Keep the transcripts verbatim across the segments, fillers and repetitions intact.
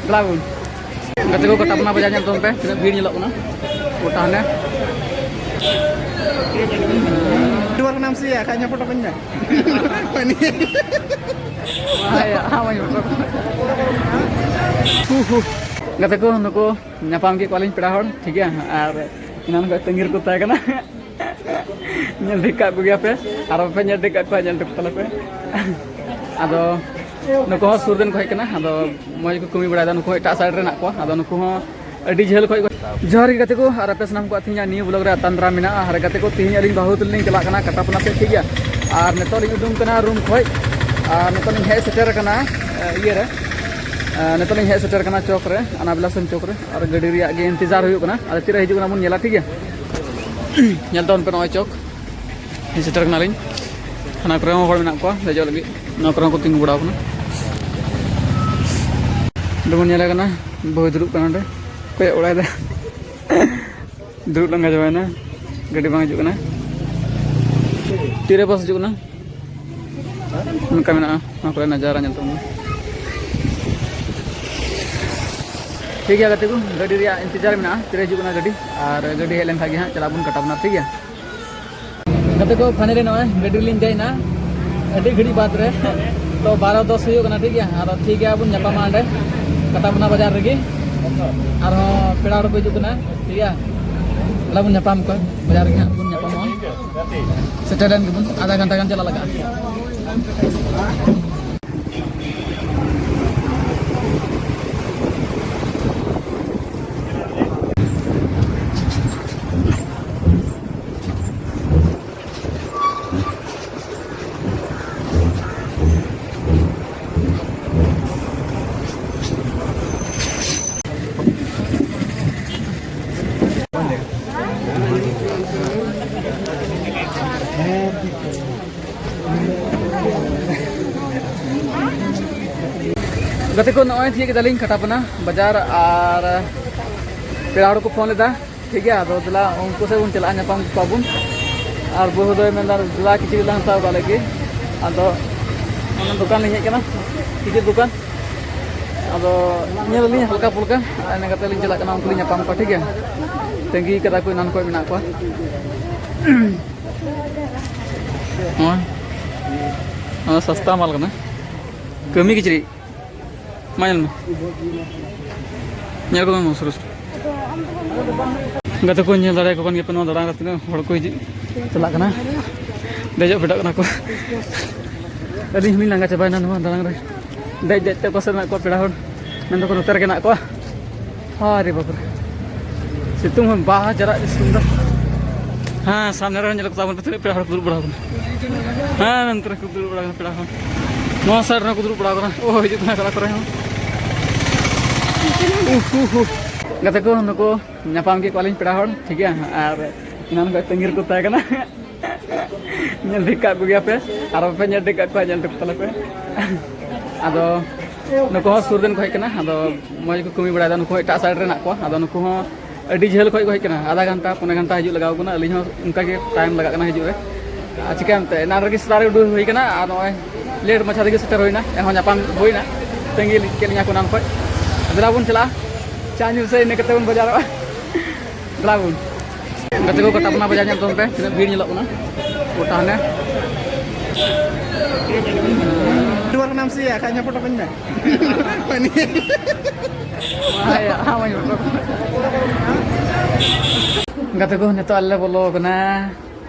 ᱪᱟᱞᱟᱣ ᱵᱚᱱ᱾ ᱜᱟᱛᱮ ᱠᱚ, ᱠᱟᱴᱟᱯᱱᱟ ᱵᱟᱡᱟᱨ ᱧᱮᱞ ᱛᱟᱵᱚᱱ ᱯᱮ, ᱛᱤᱱᱟᱹᱜ ᱵᱷᱤᱲ ᱧᱮᱞᱚᱜ ᱠᱟᱱᱟ ᱜᱚᱴᱟ ᱦᱟᱱᱮ᱾ ᱱᱮᱴᱣᱟᱨᱠ ᱱᱟᱢ ᱥᱮ ᱠᱷᱟᱡ ᱧᱟ ᱯᱷᱳᱴᱳ ᱠᱚᱧ ᱢᱮ᱾ ᱦᱩ, ᱦᱩ᱾ ᱜᱟᱛᱮ ᱠᱚ, ᱱᱩᱠᱩ ᱧᱟᱯᱟᱢ ᱠᱮᱫ ᱠᱚᱣᱟᱞᱤᱧ ᱯᱮᱲᱟ ᱦᱚᱲ, ᱴᱷᱤᱠ ᱜᱮᱭᱟ, ᱟᱨ ᱮᱱᱟᱱ ᱠᱷᱚᱱ ᱛᱟᱺᱜᱤ ᱨᱮᱠᱚ ᱛᱟᱦᱮᱸ ᱠᱟᱱᱟ᱾ ᱧᱮᱞ ᱴᱷᱤᱠ ᱠᱟᱜ ᱠᱚᱜᱮᱭᱟ ᱯᱮ, ᱟᱨ ᱵᱟᱯᱮ ᱧᱮᱞ ᱴᱷᱤᱠ ᱠᱟᱜ ᱠᱚᱣᱟ, ᱧᱮᱞ ᱴᱷᱤᱠ ᱛᱟᱞᱮ ᱯᱮ᱾ ᱟᱫᱚ ᱱᱩᱠᱩ ᱦᱚᱸ ᱥᱩᱨ ᱨᱮᱱ ᱠᱚ ᱦᱮᱡ ᱠᱟᱱᱟ, ᱟᱫᱚ ᱢᱚᱡᱽ ᱜᱮᱠᱚ ᱠᱟᱹᱢᱤ ᱵᱟᱲᱟᱭᱮᱫᱟ᱾ ᱱᱩᱠᱩ ᱦᱚᱸ ᱮᱴᱟᱜ ᱥᱟᱭᱤᱰ ᱨᱮ ᱦᱮᱱᱟᱜ ᱠᱚᱣᱟ, ᱟᱫᱚ ᱱᱩᱠᱩ ᱦᱚᱸ ᱟᱹᱰᱤ ᱡᱷᱟᱹᱞ ᱠᱷᱚᱡ ᱠᱚ᱾ ᱡᱚᱦᱟᱨ ᱜᱮ ᱜᱟᱛᱮ ᱠᱚ, ᱟᱨ ᱟᱯᱮ ᱥᱟᱱᱟᱢ ᱠᱚᱣᱟᱜ ᱛᱮᱦᱮᱧᱟᱜ ᱱᱤᱭᱩ ᱵᱞᱚᱜ ᱨᱮ ᱟᱛᱟᱝ ᱫᱟᱨᱟᱢ ᱢᱮᱱᱟᱜᱼᱟ᱾ ᱟᱨ ᱜᱟᱛᱮ ᱠᱚ, ᱛᱮᱦᱮᱧ ᱟᱹᱞᱤᱧ ᱵᱟᱹᱦᱩ ᱛᱟᱹᱞᱤᱧ ᱞᱤᱧ ᱪᱟᱞᱟᱜ ᱠᱟᱱᱟ ᱠᱟᱴᱟᱯᱱᱟ ᱥᱮᱫ, ᱴᱷᱤᱠ ᱜᱮᱭᱟ᱾ ᱟᱨ ᱱᱤᱛᱚᱜ ᱞᱤᱧ ᱩᱰᱩᱝ ᱠᱟᱱᱟ ᱨᱩᱢ ᱠᱷᱚᱡ, ᱟᱨ ᱱᱤᱛᱚᱜ ᱞᱤᱧ ᱦᱮᱡ ᱥᱮᱴᱮᱨ ᱠᱟᱱᱟ, ᱮ, ᱤᱭᱟᱹ ᱨᱮ᱾ ᱮ, ᱱᱤᱛᱚᱜ ᱞᱤᱧ ᱦᱮᱡ ᱥᱮᱴᱮᱨ ᱠᱟᱱᱟ ᱪᱚᱠ ᱨᱮ, ᱟᱱᱟᱵᱮᱞᱟᱥᱚᱱ ᱪᱚᱠ ᱨᱮ, ᱟᱨ ᱜᱟᱹᱰᱤ ᱨᱮᱭᱟᱜ ᱜᱮ ᱤᱱᱛᱮᱡᱟᱨ ᱦᱩᱭᱩᱜ ᱠᱟᱱᱟ᱾ ᱟᱫᱚ ᱛᱤᱨᱮ ᱦᱤᱡᱩᱜ ᱠᱟᱱᱟ ᱵᱚᱱ ᱧᱮᱞᱟ, ᱴᱷᱤᱠ ᱜᱮᱭᱟ᱾ ᱧᱮᱞ ᱛᱟᱵᱚᱱ ᱯᱮ ᱱᱚᱜᱼᱚᱭ ᱪᱚᱠ᱾ ᱥᱮᱴᱮᱨ ᱠᱟᱱᱟᱞᱤᱧ᱾ ᱦᱟᱱᱟ ᱠᱚᱨᱮ ᱦᱚᱸ ᱦᱚᱲ ᱢᱮᱱᱟᱜ ᱠᱚᱣᱟ ᱫᱮᱡᱚᱜ ᱞᱟᱹᱜᱤᱫ, ᱱᱚᱣᱟ ᱠᱚᱨᱮ ᱦᱚᱸᱠᱚ ᱛᱤᱸᱜᱩ ᱵᱟᱲᱟᱣ ᱠᱟᱱᱟ᱾ ᱚᱸᱰᱮ ᱵᱚᱱ ᱧᱮᱞᱮ ᱠᱟᱱᱟ, ᱵᱟᱹᱦᱩᱭ ᱫᱩᱲᱩᱵ ᱠᱟᱱᱟ ᱚᱸᱰᱮ, ᱠᱚᱭᱚᱜ ᱵᱟᱲᱟᱭᱮᱫᱟ᱾ ᱫᱩᱲᱩᱵ ᱞᱟᱸᱜᱟ ᱪᱟᱵᱟᱭᱮᱱᱟ, ᱜᱟᱹᱰᱤ ᱵᱟᱝ ᱦᱤᱡᱩᱜ ᱠᱟᱱᱟ᱾ ᱛᱤᱨᱮ ᱵᱟᱥ ᱦᱤᱡᱩᱜ ᱠᱟᱱᱟ? ᱚᱱᱠᱟ ᱢᱮᱱᱟᱜᱼᱟ ᱱᱚᱣᱟ ᱠᱚᱨᱮ ᱱᱟᱡᱟᱨᱟ ᱧᱮᱞ ᱛᱟᱵᱚᱱ ᱢᱮ᱾ ᱴᱷᱤᱠ ᱜᱮᱭᱟ ᱜᱟᱛᱮ ᱠᱚ, ᱜᱟᱹᱰᱤ ᱨᱮᱭᱟᱜ ᱤᱱᱛᱮᱡᱟᱨ ᱢᱮᱱᱟᱜᱼᱟ, ᱛᱤᱨᱮ ᱦᱤᱡᱩᱜ ᱠᱟᱱᱟ ᱜᱟᱹᱰᱤ, ᱟᱨ ᱜᱟᱹᱰᱤ ᱦᱮᱡ ᱞᱮᱱᱠᱷᱟᱱ ᱜᱮ ᱦᱟᱸᱜ ᱪᱟᱞᱟᱜ ᱵᱚᱱ ᱠᱟᱴᱟᱯᱱᱟ, ᱴᱷᱤᱠ ᱜᱮᱭᱟ᱾ ᱜᱟᱛᱮ ᱠᱚ, finally ᱱᱚᱜᱼᱚᱭ ᱜᱟᱹᱰᱤ ᱨᱮᱞᱤᱧ ᱫᱮᱡ ᱮᱱᱟ ᱟᱹᱰᱤ ᱜᱷᱟᱹᱲᱤᱡ ᱵᱟᱫᱽ ᱨᱮ᱾ ᱛᱚ ᱵᱟᱨᱚ ᱫᱚᱥ ᱦᱩᱭᱩᱜ ᱠᱟᱱᱟ, ᱴᱷᱤᱠ ᱜᱮᱭᱟ᱾ ᱟᱫᱚ ᱴᱷᱤᱠ ᱜᱮᱭᱟ, ᱵᱚᱱ ᱧᱟᱯᱟᱢᱟ ᱚᱸᱰᱮ ᱠᱟᱴᱟᱯᱱᱟ ᱵᱟᱡᱟᱨ ᱨᱮᱜᱮ᱾ ᱟᱨᱦᱚᱸ ᱯᱮᱲᱟ ᱦᱚᱲ ᱠᱚ ᱦᱤᱡᱩᱜ ᱠᱟᱱᱟ, ᱴᱷᱤᱠ ᱜᱮᱭᱟ᱾ ᱦᱚᱞᱟ ᱵᱚᱱ ᱧᱟᱯᱟᱢ ᱠᱚᱣᱟ, ᱵᱟᱡᱟᱨ ᱨᱮᱜᱮ ᱦᱟᱸᱜ ᱵᱚᱱ ᱧᱟᱯᱟᱢᱚᱜᱼᱟ᱾ ᱥᱮᱴᱮᱨ ᱞᱮᱱ ᱜᱮᱵᱚᱱ, ᱟᱫᱷᱟ ᱜᱷᱚᱱᱴᱟ ᱜᱟᱱ ᱪᱟᱞᱟᱜ ᱞᱟᱜᱟᱜᱼᱟ᱾ ᱜᱟᱛᱮ ᱠᱚ, ᱱᱚᱜᱼᱚᱭ ᱛᱤᱭᱳᱜ ᱠᱮᱫᱟᱞᱤᱧ ᱠᱟᱴᱟᱯᱟᱱᱟ ᱵᱟᱡᱟᱨ, ᱟᱨ ᱯᱮᱲᱟ ᱦᱚᱲ ᱠᱚ ᱯᱷᱳᱱ ᱞᱮᱫᱟ, ᱴᱷᱤᱠ ᱜᱮᱭᱟ᱾ ᱟᱫᱚ ᱫᱮᱞᱟ ᱩᱱᱠᱩ ᱥᱮᱫ ᱵᱚᱱ ᱪᱟᱞᱟᱜᱼᱟ, ᱧᱟᱯᱟᱢ ᱠᱚᱣᱟ ᱵᱚᱱ᱾ ᱟᱨ ᱵᱟᱹᱦᱩ ᱫᱚᱭ ᱢᱮᱱᱫᱟ, "ᱫᱮᱞᱟ ᱠᱤᱪᱨᱤᱡ ᱞᱟᱝ ᱦᱟᱛᱟᱣ ᱠᱟᱜ ᱞᱮᱜᱮ᱾" ᱟᱫᱚ ᱚᱱᱟ ᱫᱚᱠᱟᱱ ᱞᱤᱧ ᱦᱮᱡ ᱠᱟᱱᱟ, ᱠᱤᱪᱨᱤᱡ ᱫᱚᱠᱟᱱ᱾ ᱟᱫᱚ ᱧᱮᱞ ᱟᱹᱞᱤᱧ ᱦᱟᱞᱠᱟ ᱯᱩᱞᱠᱟ, ᱟᱨ ᱤᱱᱟᱹ ᱠᱟᱛᱮ ᱞᱤᱧ ᱪᱟᱞᱟᱜ ᱠᱟᱱᱟ, ᱩᱱᱠᱩ ᱞᱤᱧ ᱧᱟᱯᱟᱢ ᱠᱚᱣᱟ, ᱴᱷᱤᱠ ᱜᱮᱭᱟ? ᱛᱟᱺᱜᱤ ᱠᱟᱫᱟ ᱠᱚ, ᱮᱱᱟᱱ ᱠᱷᱚᱱ ᱢᱮᱱᱟᱜ ᱠᱚᱣᱟ᱾ ᱱᱚᱣᱟ, ᱱᱚᱣᱟ ᱥᱟᱥᱛᱟ ᱢᱟᱞ ᱠᱟᱱᱟ, ᱠᱟᱹᱢᱤ ᱠᱤᱪᱨᱤᱡ᱾ ᱢᱟ ᱧᱮᱞ ᱢᱮ, ᱧᱮᱞ ᱠᱚᱢᱮ ᱢᱟ ᱥᱩᱨ ᱥᱩᱨ᱾ ᱜᱟᱛᱮ ᱠᱚ, ᱧᱮᱞ ᱫᱟᱲᱮᱭᱟᱠᱚ ᱠᱟᱱ ᱜᱮᱭᱟᱯᱮ, ᱱᱚᱣᱟ ᱫᱟᱬᱟᱱ ᱨᱮ ᱛᱤᱱᱟᱹᱜ ᱦᱚᱲ ᱠᱚ ᱦᱤᱡᱩᱜ ᱪᱟᱞᱟᱜ ᱠᱟᱱᱟ, ᱫᱮᱡᱚᱜ ᱯᱷᱮᱰᱚᱜ ᱠᱟᱱᱟ ᱠᱚ᱾ ᱟᱹᱞᱤᱧ ᱦᱚᱸᱞᱤᱧ ᱞᱟᱸᱜᱟ ᱪᱟᱵᱟᱭᱮᱱᱟ ᱱᱚᱣᱟ ᱫᱟᱬᱟᱱ ᱨᱮ, ᱫᱮᱡ ᱫᱮᱡ ᱛᱮ᱾ ᱚᱠᱟ ᱥᱮᱫ ᱢᱮᱱᱟᱜ ᱠᱚᱣᱟ ᱯᱮᱲᱟ ᱦᱚᱲ? ᱢᱮᱱ ᱫᱟᱠᱚ ᱱᱚᱛᱮ ᱨᱮᱜᱮ ᱢᱮᱱᱟᱜ ᱠᱚᱣᱟ᱾ ᱟᱨᱮ ᱵᱟᱯᱨᱮ, ᱥᱤᱛᱩᱝ ᱦᱚᱸ ᱵᱟᱦᱟ ᱡᱟᱨᱟᱜ ᱥᱤᱛᱩᱝ ᱫᱚ᱾ ᱦᱮᱸ, ᱥᱟᱢᱱᱮ ᱨᱮ ᱧᱮᱞ ᱠᱚ ᱛᱟᱵᱚᱱ ᱯᱮ, ᱛᱤᱱᱟᱹᱜ ᱯᱮᱲᱟ ᱦᱚᱲ ᱠᱚ ᱫᱩᱲᱩᱵ ᱵᱟᱲᱟ ᱟᱠᱟᱱᱟ᱾ ᱦᱮᱸ, ᱱᱚᱱᱛᱮ ᱨᱮ ᱠᱚ ᱫᱩᱲᱩᱵ ᱵᱟᱲᱟ ᱟᱠᱟᱱᱟ ᱯᱮᱲᱟ ᱦᱚᱲ᱾ ᱱᱚᱣᱟ ᱥᱟᱭᱤᱰ ᱨᱮᱦᱚᱸ ᱠᱚ ᱫᱩᱲᱩᱵ ᱵᱟᱲᱟ ᱟᱠᱟᱱᱟ᱾ ᱳ, ᱦᱤᱡᱩᱜ ᱠᱟᱱᱟ ᱠᱚᱲᱟ ᱠᱚᱨᱮ ᱦᱚᱸ᱾ ᱩᱦ, ᱩᱦ, ᱩᱦ᱾ ᱜᱟᱛᱮ ᱠᱚ, ᱱᱩᱠᱩ ᱧᱟᱯᱟᱢ ᱠᱮᱫ ᱠᱚᱣᱟᱞᱤᱧ ᱯᱮᱲᱟ ᱦᱚᱲ, ᱴᱷᱤᱠ ᱜᱮᱭᱟ? ᱟᱨ ᱮᱱᱟᱱ ᱠᱷᱚᱱ ᱛᱟᱺᱜᱤ ᱨᱮᱠᱚ ᱛᱟᱦᱮᱸ ᱠᱟᱱᱟ᱾ ᱧᱮᱞ ᱴᱷᱤᱠ ᱠᱟᱜ ᱠᱚᱜᱮᱭᱟ ᱯᱮ, ᱟᱨ ᱵᱟᱯᱮ ᱧᱮᱞ ᱴᱷᱤᱠ ᱠᱟᱜ ᱠᱚᱣᱟ, ᱧᱮᱞ ᱴᱷᱤᱠ ᱛᱟᱞᱮ ᱯᱮ᱾ ᱟᱫᱚ ᱱᱩᱠᱩ ᱦᱚᱸ ᱥᱩᱨ ᱨᱮᱱ ᱠᱚ ᱦᱮᱡ ᱠᱟᱱᱟ, ᱟᱫᱚ ᱢᱚᱡᱽ ᱠᱚ ᱠᱟᱹᱢᱤ ᱵᱟᱲᱟᱭᱮᱫᱟ᱾ ᱱᱩᱠᱩ ᱦᱚᱸ ᱮᱴᱟᱜ ᱥᱟᱭᱤᱰ ᱨᱮ ᱦᱮᱱᱟᱜ ᱠᱚᱣᱟ, ᱟᱫᱚ ᱱᱩᱠᱩ ᱦᱚᱸ ᱟᱹᱰᱤ ᱡᱷᱟᱹᱞ ᱠᱷᱚᱱ ᱠᱚ ᱦᱮᱡ ᱠᱟᱱᱟ, ᱟᱫᱷᱟ ᱜᱷᱚᱱᱴᱟ ᱯᱚᱱᱮ ᱜᱷᱚᱱᱴᱟ ᱦᱤᱡᱩᱜ ᱞᱟᱜᱟᱣ ᱠᱟᱱᱟ᱾ ᱟᱹᱞᱤᱧ ᱦᱚᱸ ᱚᱱᱠᱟ ᱜᱮ ᱴᱟᱭᱤᱢ ᱞᱟᱜᱟᱜ ᱠᱟᱱᱟ ᱦᱤᱡᱩᱜ ᱨᱮ᱾ ᱟᱨ ᱪᱤᱠᱟᱹᱭᱟᱢ ᱛᱮ, ᱮᱱᱟᱱ ᱨᱮᱜᱮ ᱥᱮᱛᱟᱜ ᱨᱮ ᱩᱰᱩᱠ ᱦᱩᱭ ᱠᱟᱱᱟ, ᱟᱨ ᱱᱚᱜᱼᱚᱭ ᱞᱮᱴ ᱢᱟᱪᱷᱟ ᱛᱮᱜᱮ ᱥᱮᱴᱮᱨ ᱦᱩᱭᱱᱟ, ᱮᱱᱦᱚᱸ ᱧᱟᱯᱟᱢ ᱦᱩᱭᱱᱟ, ᱛᱟᱺᱜᱤ ᱠᱮᱫ ᱞᱤᱧᱟ ᱠᱚ ᱮᱱᱟᱱ ᱠᱷᱚᱱ᱾ ᱫᱮᱞᱟ ᱵᱚᱱ ᱪᱟᱞᱟᱜᱼᱟ, ᱪᱟ ᱧᱩ ᱥᱮ ᱤᱱᱟᱹ ᱠᱟᱛᱮ ᱵᱚᱱ ᱵᱟᱡᱟᱨᱚᱜᱼᱟ᱾ ᱫᱮᱞᱟ ᱵᱚᱱ᱾ ᱜᱟᱛᱮ ᱠᱚ, ᱠᱟᱴᱟᱯᱱᱟ ᱵᱟᱡᱟᱨ ᱧᱮᱞ ᱛᱟᱵᱚᱱ ᱯᱮ, ᱛᱤᱱᱟᱹᱜ ᱵᱷᱤᱲ ᱧᱮᱞᱚᱜ ᱠᱟᱱᱟ ᱜᱚᱴᱟ ᱦᱟᱱᱮ᱾ ᱱᱮᱴᱣᱟᱨᱠ ᱱᱟᱢ ᱥᱮ ᱟᱠᱷᱟᱡ ᱧᱟ ᱯᱷᱳᱴᱳ ᱠᱚᱧ ᱢᱮ᱾ ᱜᱟᱛᱮ ᱠᱚ, ᱱᱤᱛᱚᱜ ᱟᱞᱮ ᱞᱮ ᱵᱚᱞᱚ ᱠᱟᱱᱟ,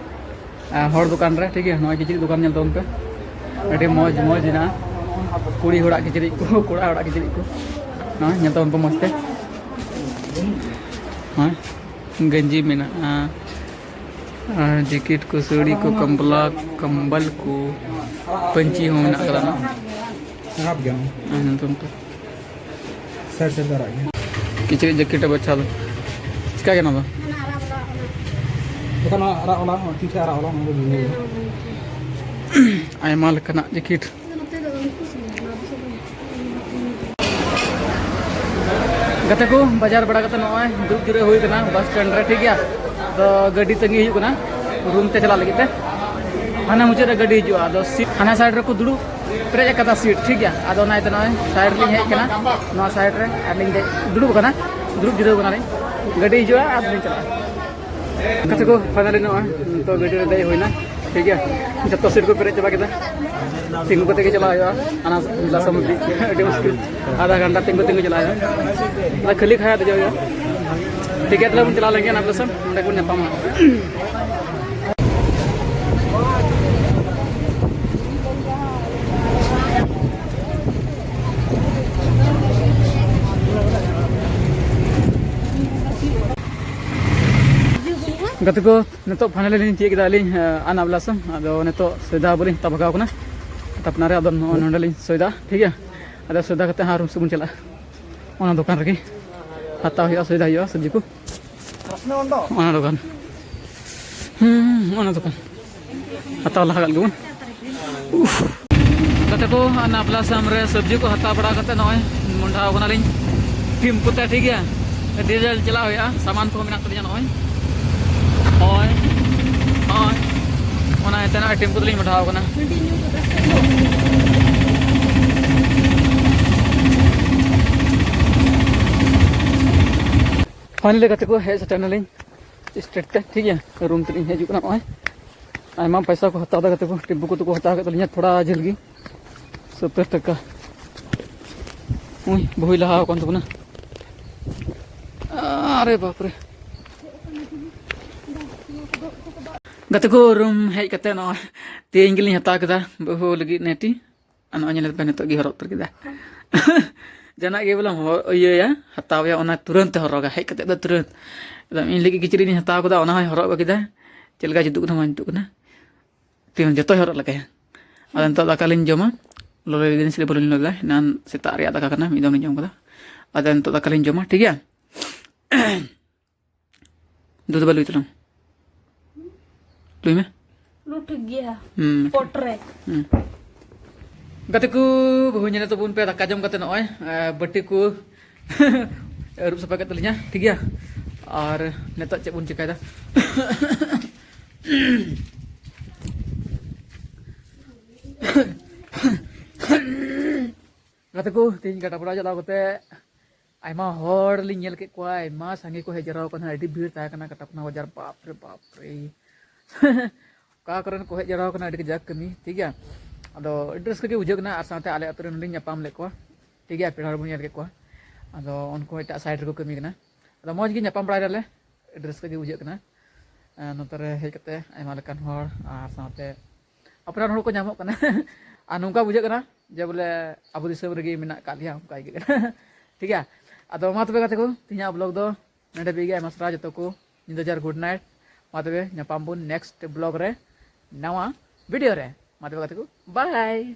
ᱟᱨ ᱦᱚᱲ ᱫᱚᱠᱟᱱ ᱨᱮ, ᱴᱷᱤᱠ ᱜᱮᱭᱟ, ᱱᱚᱜᱼᱚᱭ ᱠᱤᱪᱨᱤᱡ ᱫᱚᱠᱟᱱ ᱧᱮᱞ ᱛᱟᱵᱚᱱ ᱯᱮ, ᱟᱹᱰᱤ ᱢᱚᱡᱽ ᱢᱚᱡᱽ ᱦᱮᱱᱟᱜᱼᱟ᱾ ᱠᱩᱲᱤ ᱦᱚᱲᱟᱜ ᱠᱤᱪᱨᱤᱡ ᱠᱚ, ᱠᱚᱲᱟ ᱦᱚᱲᱟᱜ ᱠᱤᱪᱨᱤᱡ ᱠᱚ, ᱱᱚᱜᱼᱚᱭ ᱧᱮᱞ ᱛᱟᱵᱚᱱ ᱯᱮ ᱢᱚᱡᱽ ᱛᱮ᱾ ᱱᱚᱜᱼᱚᱭ ᱜᱮᱧᱡᱤ ᱢᱮᱱᱟᱜᱼᱟ, ᱟᱨ ᱡᱮᱠᱮᱴ ᱠᱚ, ᱥᱟᱹᱲᱤ ᱠᱚ, ᱠᱟᱢᱵᱞᱟ, ᱠᱟᱢᱵᱟᱞ ᱠᱚ, ᱯᱟᱹᱧᱪᱤ ᱦᱚᱸ ᱢᱮᱱᱟᱜ ᱠᱟᱫᱟ ᱱᱚᱜᱼᱚᱭ᱾ ᱨᱟᱯ ᱜᱮᱭᱟ᱾ ᱟᱨ ᱧᱮᱞ ᱛᱟᱵᱚᱱ ᱯᱮ᱾ ᱥᱟᱭᱤᱰ ᱥᱟᱭᱤᱰ ᱫᱚ ᱟᱨᱟᱜ ᱜᱮ᱾ ᱠᱤᱪᱨᱤᱡ ᱡᱮᱠᱮᱴ ᱵᱟᱪᱷᱟ ᱫᱚ ᱪᱤᱠᱟ ᱜᱮ ᱱᱚᱣᱟ ᱫᱚ? ᱚᱠᱟ ᱱᱚᱣᱟ ᱟᱨᱟᱜ ᱵᱟᱞᱟ, ᱦᱚᱸ, ᱛᱤ ᱴᱷᱮᱡ ᱟᱨᱟᱜ ᱵᱟᱞᱟ, ᱚᱱᱟ ᱫᱚ ᱵᱤᱱ ᱧᱮᱞ ᱮᱫᱟ᱾ ᱟᱭᱢᱟ ᱞᱮᱠᱟᱱᱟᱜ ᱡᱮᱠᱮᱴ᱾ ᱜᱟᱛᱮ ᱠᱚ, ᱵᱟᱡᱟᱨ ᱵᱟᱲᱟ ᱠᱟᱛᱮ ᱱᱚᱜᱼᱚᱭ ᱫᱩᱲᱩᱵ ᱡᱤᱨᱟᱹᱣ ᱦᱩᱭ ᱠᱟᱱᱟ ᱵᱟᱥ ᱥᱴᱮᱱᱰ ᱨᱮ, ᱴᱷᱤᱠ ᱜᱮᱭᱟ᱾ ᱟᱫᱚ ᱜᱟᱹᱰᱤ ᱛᱟᱺᱜᱤ ᱦᱩᱭᱩᱜ ᱠᱟᱱᱟ ᱨᱩᱢ ᱛᱮ ᱪᱟᱞᱟᱜ ᱞᱟᱹᱜᱤᱫ ᱛᱮ᱾ ᱦᱟᱱᱟ ᱢᱩᱪᱟᱹᱫ ᱨᱮ ᱜᱟᱹᱰᱤ ᱦᱤᱡᱩᱜᱼᱟ, ᱟᱫᱚ ᱥᱤᱴ ᱦᱟᱱᱟ ᱥᱟᱭᱤᱰ ᱨᱮᱠᱚ ᱫᱩᱲᱩᱵ, ᱯᱮᱨᱮᱡ ᱟᱠᱟᱫᱟ ᱥᱤᱴ, ᱴᱷᱤᱠ ᱜᱮᱭᱟ᱾ ᱟᱫᱚ ᱚᱱᱟ ᱤᱭᱟᱹᱛᱮ ᱱᱚᱜᱼᱚᱭ ᱥᱟᱭᱤᱰ ᱨᱮᱞᱤᱧ ᱦᱮᱡ ᱟᱠᱟᱱᱟ, ᱱᱚᱣᱟ ᱥᱟᱭᱤᱰ ᱨᱮ, ᱟᱨ ᱞᱤᱧ ᱫᱮᱡ ᱫᱩᱲᱩᱵ ᱟᱠᱟᱱᱟ, ᱫᱩᱲᱩᱵ ᱡᱤᱨᱟᱹᱣ ᱟᱠᱟᱱᱟᱞᱤᱧ᱾ ᱜᱟᱹᱰᱤ ᱦᱤᱡᱩᱜᱼᱟ ᱟᱨ ᱞᱤᱧ ᱪᱟᱞᱟᱜᱼᱟ᱾ ᱜᱟᱛᱮ ᱠᱚ, ᱯᱷᱟᱭᱱᱟᱞᱤ ᱱᱚᱜᱼᱚᱭ ᱱᱤᱛᱚᱜ ᱜᱟᱹᱰᱤ ᱨᱮ ᱫᱮᱡ ᱦᱩᱭᱱᱟ, ᱴᱷᱤᱠ ᱜᱮᱭᱟ᱾ ᱡᱚᱛᱚ ᱥᱤᱴ ᱠᱚ ᱯᱮᱨᱮᱡ ᱪᱟᱵᱟ ᱠᱮᱫᱟ᱾ ᱛᱤᱸᱜᱩ ᱠᱟᱛᱮ ᱜᱮ ᱪᱟᱞᱟᱜ ᱦᱩᱭᱩᱜᱼᱟ, ᱦᱟᱱᱟ ᱞᱟᱥᱟᱢ ᱦᱟᱹᱵᱤᱡ ᱟᱹᱰᱤ ᱢᱩᱥᱠᱤᱞ, ᱟᱫᱷᱟ ᱜᱷᱚᱱᱴᱟ ᱛᱤᱸᱜᱩ ᱛᱤᱸᱜᱩ ᱪᱟᱞᱟᱜ ᱦᱩᱭᱩᱜᱼᱟ᱾ ᱟᱫᱚ ᱠᱷᱟᱹᱞᱤ ᱠᱷᱟᱭᱟ ᱫᱮᱡᱚᱜ ᱦᱩᱭᱩᱜᱼᱟ᱾ ᱴᱷᱤᱠ ᱜᱮᱭᱟ, ᱛᱟᱦᱞᱮ ᱵᱚᱱ ᱪᱟᱞᱟᱣ ᱞᱮᱱ ᱜᱮ ᱚᱱᱟ ᱞᱟᱥᱟᱢ, ᱚᱸᱰᱮ ᱵᱚᱱ ᱧᱟᱯᱟᱢᱟ᱾ ᱜᱟᱛᱮ ᱠᱚ, ᱱᱤᱛᱚᱜ ᱯᱷᱟᱭᱱᱟᱞᱤ ᱞᱤᱧ ᱛᱤᱭᱳᱜ ᱠᱮᱫᱟ ᱟᱹᱞᱤᱧ, ᱟᱱ ᱟᱵᱞᱟᱥᱚᱢ᱾ ᱟᱫᱚ ᱱᱤᱛᱚᱜ ᱥᱚᱭᱫᱟ ᱵᱚᱞᱮ ᱦᱟᱛᱟᱣ ᱵᱷᱟᱜᱟᱣ ᱠᱟᱱᱟ᱾ ᱛᱟᱯᱱᱟ ᱨᱮ ᱟᱫᱚ ᱱᱚᱜᱼᱚᱭ ᱱᱚᱸᱰᱮ ᱞᱤᱧ ᱥᱚᱭᱫᱟ, ᱴᱷᱤᱠ ᱜᱮᱭᱟ᱾ ᱟᱫᱚ ᱥᱚᱭᱫᱟ ᱠᱟᱛᱮ ᱦᱟᱸᱜ ᱨᱩᱢ ᱥᱮᱫ ᱵᱚᱱ ᱪᱟᱞᱟᱜᱼᱟ᱾ ᱚᱱᱟ ᱫᱚᱠᱟᱱ ᱨᱮᱜᱮ ᱦᱟᱛᱟᱣ ᱦᱩᱭᱩᱜᱼᱟ, ᱥᱚᱭᱫᱟ ᱦᱩᱭᱩᱜᱼᱟ ᱥᱚᱵᱽᱡᱤ ᱠᱚ᱾ ᱚᱱᱟ ᱫᱚᱠᱟᱱ, ᱦᱩᱸ, ᱚᱱᱟ ᱫᱚᱠᱟᱱ ᱦᱟᱛᱟᱣ ᱞᱟᱦᱟ ᱠᱟᱜ ᱜᱮᱵᱚᱱ᱾ ᱩᱯᱷ᱾ ᱜᱟᱛᱮ ᱠᱚ, ᱚᱱᱟ ᱯᱞᱟᱥᱟᱢ ᱨᱮ ᱥᱚᱵᱽᱡᱤ ᱠᱚ ᱦᱟᱛᱟᱣ ᱵᱟᱲᱟ ᱠᱟᱛᱮ ᱱᱚᱜᱼᱚᱭ ᱢᱚᱸᱰᱷᱟᱣ ᱠᱟᱱᱟᱞᱤᱧ ᱴᱤᱢᱯᱩ ᱛᱮ, ᱴᱷᱤᱠ ᱜᱮᱭᱟ᱾ ᱰᱤᱡᱮᱞ ᱪᱟᱞᱟᱣ ᱦᱩᱭᱩᱜᱼᱟ, ᱥᱟᱢᱟᱱ ᱠᱚ ᱢᱮᱱᱟᱜ ᱛᱟᱹᱞᱤᱧᱟ ᱱᱚᱜᱼᱚᱭ᱾ ᱦᱳᱭ, ᱦᱳᱭ, ᱚᱱᱟ ᱤᱭᱟᱹᱛᱮ ᱱᱚᱜᱼᱚᱭ ᱴᱤᱢᱯᱩ ᱛᱮᱞᱤᱧ ᱢᱚᱸᱰᱷᱟᱣ ᱠᱟᱱᱟ᱾ ᱯᱷᱟᱭᱱᱟᱞᱤ ᱜᱟᱛᱮ ᱠᱚ, ᱦᱮᱡ ᱥᱮᱴᱮᱨ ᱱᱟᱞᱤᱧ ᱥᱴᱮᱴ ᱛᱮ, ᱴᱷᱤᱠ ᱜᱮᱭᱟ᱾ ᱨᱩᱢ ᱛᱮᱞᱤᱧ ᱦᱤᱡᱩᱜ ᱠᱟᱱᱟ ᱱᱚᱜᱼᱚᱭ᱾ ᱟᱭᱢᱟ ᱯᱚᱭᱥᱟ ᱠᱚ ᱦᱟᱛᱟᱣ ᱮᱫᱟ ᱜᱟᱛᱮ ᱠᱚ, ᱴᱮᱢᱯᱩ ᱠᱚᱛᱮ ᱠᱚ ᱦᱟᱛᱟᱣ ᱠᱮᱫ ᱛᱟᱹᱞᱤᱧᱟ ᱛᱷᱚᱲᱟ ᱡᱷᱟᱹᱞ ᱜᱮ, ᱥᱚᱛᱛᱚᱨ ᱴᱟᱠᱟ᱾ ᱩᱭ, ᱵᱟᱹᱦᱩᱭ ᱞᱟᱦᱟ ᱟᱠᱟᱱ ᱛᱟᱵᱚᱱᱟ᱾ ᱟᱨᱮ ᱵᱟᱯ ᱨᱮ᱾ ᱜᱟᱛᱮ ᱠᱚ, ᱨᱩᱢ ᱦᱮᱡ ᱠᱟᱛᱮ ᱱᱚᱜᱼᱚᱭ ᱛᱮᱦᱮᱧ ᱜᱮᱞᱤᱧ ᱦᱟᱛᱟᱣ ᱠᱮᱫᱟ ᱵᱟᱹᱦᱩ ᱞᱟᱹᱜᱤᱫ ᱱᱟᱭᱴᱤ᱾ ᱟᱨ ᱱᱚᱜᱼᱚᱭ ᱧᱮᱞ ᱯᱮ, ᱱᱤᱛᱚᱜ ᱜᱮ ᱦᱚᱨᱚᱜ ᱩᱛᱟᱹᱨ ᱠᱮᱫᱟ᱾ ᱡᱟᱦᱟᱱᱟᱜ ᱜᱮ ᱵᱚᱞᱮ ᱦᱚ-, ᱤᱭᱟᱹᱭᱟ, ᱦᱟᱛᱟᱣ ᱮᱭᱟ, ᱚᱱᱟ ᱛᱩᱨᱟᱹᱱᱛ ᱮ ᱦᱚᱨᱚᱜᱟ, ᱦᱮᱡ ᱠᱟᱛᱮ ᱫᱚ ᱛᱩᱨᱟᱹᱱᱛ᱾ ᱮᱠᱫᱚᱢ ᱤᱧ ᱞᱟᱹᱜᱤᱫ ᱠᱤᱪᱨᱤᱡ ᱤᱧ ᱦᱟᱛᱟᱣ ᱠᱮᱫᱟ, ᱚᱱᱟ ᱦᱚᱸᱭ ᱦᱚᱨᱚᱜ ᱟᱹᱜᱩ ᱠᱮᱫᱟ᱾ ᱪᱮᱫ ᱞᱮᱠᱟ ᱡᱩᱛᱩᱜ ᱠᱟᱱᱟ ᱵᱟᱝ ᱡᱩᱛᱩᱜ ᱠᱟᱱᱟ, ᱛᱤᱱ ᱡᱚᱛᱚᱭ ᱦᱚᱨᱚᱜ ᱞᱮᱠᱟᱭᱟ᱾ ᱟᱫᱚ ᱱᱤᱛᱚᱜ ᱫᱟᱠᱟ ᱞᱤᱧ ᱡᱚᱢᱟ, ᱞᱚᱞᱚ ᱞᱟᱹᱜᱤᱫ ᱥᱤᱨᱤᱯ ᱞᱤᱧ ᱞᱚᱞᱚᱭᱟ, ᱮᱱᱟᱱ ᱥᱮᱛᱟᱜ ᱨᱮᱭᱟᱜ ᱫᱟᱠᱟ ᱠᱟᱱᱟ, ᱢᱤᱫ ᱫᱚᱢ ᱞᱤᱧ ᱡᱚᱢ ᱠᱟᱫᱟ᱾ ᱟᱫᱚ ᱱᱤᱛᱚᱜ ᱫᱟᱠᱟ ᱞᱤᱧ ᱡᱚᱢᱟ, ᱴᱷᱤᱠ ᱜᱮᱭᱟ? ᱫᱩ ᱫᱚ ᱵᱟᱭ ᱞᱩᱭ ᱛᱟᱞᱟᱝ᱾ ᱞᱩᱭ ᱢᱮ᱾ ᱞᱩ ᱴᱷᱤᱠ ᱜᱮᱭᱟ᱾ ᱦᱩᱸ᱾ ᱯᱚᱴ ᱨᱮ᱾ ᱦᱩᱸ᱾ ᱜᱟᱛᱮ ᱠᱚ, ᱵᱟᱹᱦᱩ ᱧᱮᱞ ᱛᱟᱵᱚᱱ ᱯᱮ, ᱫᱟᱠᱟ ᱡᱚᱢ ᱠᱟᱛᱮ ᱱᱚᱜᱼᱚᱭ, ᱮ, ᱵᱟᱹᱴᱤ ᱠᱚ ᱟᱹᱨᱩᱵ ᱥᱟᱯᱷᱟ ᱠᱮᱫ ᱛᱟᱹᱞᱤᱧᱟ, ᱴᱷᱤᱠ ᱜᱮᱭᱟ᱾ ᱟᱨ ᱱᱤᱛᱚᱜ ᱪᱮᱫ ᱵᱚᱱ ᱪᱮᱠᱟᱭᱮᱫᱟ? ᱜᱟᱛᱮ ᱠᱚ, ᱛᱮᱦᱮᱧ ᱠᱟᱴᱟᱯᱟᱲᱟ ᱪᱟᱞᱟᱣ ᱠᱟᱛᱮ ᱟᱭᱢᱟ ᱦᱚᱲ ᱞᱤᱧ ᱧᱮᱞ ᱠᱮᱫ ᱠᱚᱣᱟ, ᱟᱭᱢᱟ ᱥᱟᱸᱜᱮ ᱠᱚ ᱦᱮᱡ ᱡᱟᱣᱨᱟ ᱟᱠᱟᱱᱟ, ᱟᱹᱰᱤ ᱵᱷᱤᱲ ᱛᱟᱦᱮᱸ ᱠᱟᱱᱟ ᱠᱟᱴᱟᱯᱟᱲᱟ ᱵᱟᱡᱟᱨ᱾ ᱵᱟᱯ ᱨᱮ ᱵᱟᱯ ᱨᱮ, ᱚᱠᱟ ᱠᱚᱨᱮᱱ ᱠᱚ ᱦᱮᱡ ᱡᱟᱣᱨᱟ ᱟᱠᱟᱱᱟ, ᱟᱹᱰᱤ ᱠᱟᱡᱟᱠ ᱠᱟᱹᱢᱤ, ᱴᱷᱤᱠ ᱜᱮᱭᱟ᱾ ᱟᱫᱚ ᱟᱹᱰᱤ ᱨᱟᱹᱥᱠᱟᱹ ᱜᱮ ᱵᱩᱡᱷᱟᱹᱜ ᱠᱟᱱᱟ᱾ ᱟᱨ ᱥᱟᱶᱛᱮ ᱟᱞᱮ ᱟᱹᱛᱩ ᱨᱮᱱ ᱞᱤᱧ ᱧᱟᱯᱟᱢ ᱞᱮᱫ ᱠᱚᱣᱟ, ᱴᱷᱤᱠ ᱜᱮᱭᱟ, ᱯᱮᱲᱟ ᱦᱚᱲ ᱵᱚᱱ ᱧᱮᱞ ᱠᱮᱫ ᱠᱚᱣᱟ᱾ ᱟᱫᱚ ᱩᱱᱠᱩ ᱮᱴᱟᱜ ᱥᱟᱭᱤᱰ ᱨᱮᱠᱚ ᱠᱟᱹᱢᱤ ᱠᱟᱱᱟ᱾ ᱟᱫᱚ ᱢᱚᱡᱽ ᱜᱮ ᱧᱟᱯᱟᱢ ᱵᱟᱲᱟᱭ ᱱᱟᱞᱮ, ᱟᱹᱰᱤ ᱨᱟᱹᱥᱠᱟᱹ ᱜᱮ ᱵᱩᱡᱷᱟᱹᱜ ᱠᱟᱱᱟ᱾ ᱟᱨ ᱱᱚᱛᱮ ᱨᱮ ᱦᱮᱡ ᱠᱟᱛᱮ ᱟᱭᱢᱟ ᱞᱮᱠᱟᱱ ᱦᱚᱲ ᱟᱨ ᱥᱟᱶᱛᱮ ᱟᱯᱱᱟᱨ ᱦᱚᱲ ᱠᱚ ᱧᱟᱢᱚᱜ ᱠᱟᱱᱟ᱾ ᱟᱨ ᱱᱚᱝᱠᱟ ᱵᱩᱡᱷᱟᱹᱜ ᱠᱟᱱᱟ ᱡᱮ ᱵᱚᱞᱮ ᱟᱵᱚ ᱫᱤᱥᱚᱢ ᱨᱮᱜᱮ ᱢᱮᱱᱟᱜ ᱟᱠᱟᱫ ᱞᱮᱭᱟ, ᱚᱱᱠᱟ ᱟᱹᱭᱠᱟᱹᱜ ᱠᱟᱱᱟ᱾ ᱴᱷᱤᱠ ᱜᱮᱭᱟ, ᱟᱫᱚ ᱢᱟ ᱛᱚᱵᱮ ᱜᱟᱛᱮ ᱠᱚ, ᱛᱮᱦᱮᱧᱟᱜ ᱵᱞᱚᱜ ᱫᱚ ᱱᱚᱰᱮ ᱦᱟᱹᱵᱤᱡ ᱜᱮ᱾ ᱟᱭᱢᱟ ᱥᱟᱨᱦᱟᱣ ᱡᱚᱛᱚ ᱠᱚ, ᱧᱤᱫᱟᱹ ᱡᱚᱦᱟᱨ, ᱜᱩᱰ ᱱᱟᱭᱤᱴ᱾ ᱢᱟ ᱛᱚᱵᱮ ᱧᱟᱯᱟᱢ ᱵᱚᱱ ᱱᱮᱠᱥᱴ ᱵᱞᱚᱜ ᱨᱮ, ᱱᱟᱣᱟ ᱵᱷᱤᱰᱤᱭᱳ ᱨᱮ᱾ ᱢᱟ ᱛᱚᱵᱮ ᱜᱟᱛᱮ ᱠᱚ, ᱵᱟᱭ᱾